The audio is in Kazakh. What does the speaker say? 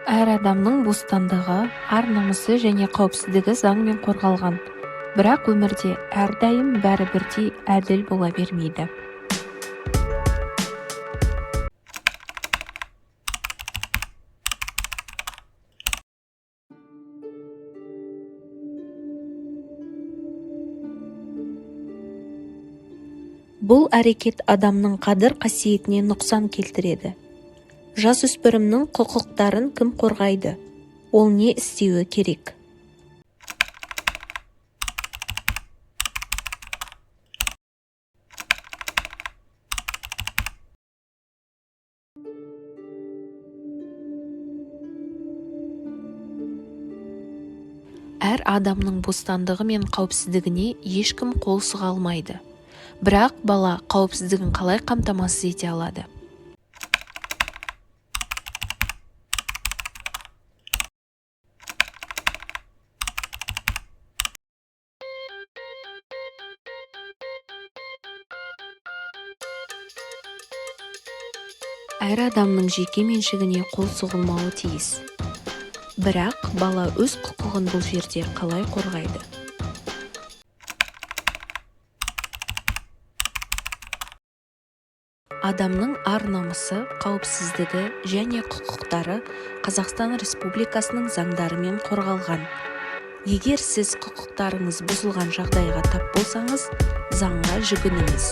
Әр адамның бостандығы, ар-намысы және қауіпсіздігі заңмен қорғалған. Бірақ өмірде әрдайым бәрі бірдей әділ бола бермейді. Бұл әрекет адамның қадір-қасиетіне нұқсан келтіреді. Жасөспірімнің құқықтарын кім қорғайды? Ол не істеуі керек? Әр адамның бостандығы мен қауіпсіздігіне ешкім қол сұға алмайды. Бірақ бала қауіпсіздігін қалай қамтамасыз ете алады? Әр адамның жеке меншігіне қол сұғылмауы тиіс. Бірақ бала өз құқығын бұл жерде қалай қорғайды? Адамның ар-намысы, қауіпсіздігі және құқықтары Қазақстан Республикасының заңдарымен қорғалған. Егер сіз құқықтарыңыз бұзылған жағдайға тап болсаңыз, заңға жүгініңіз.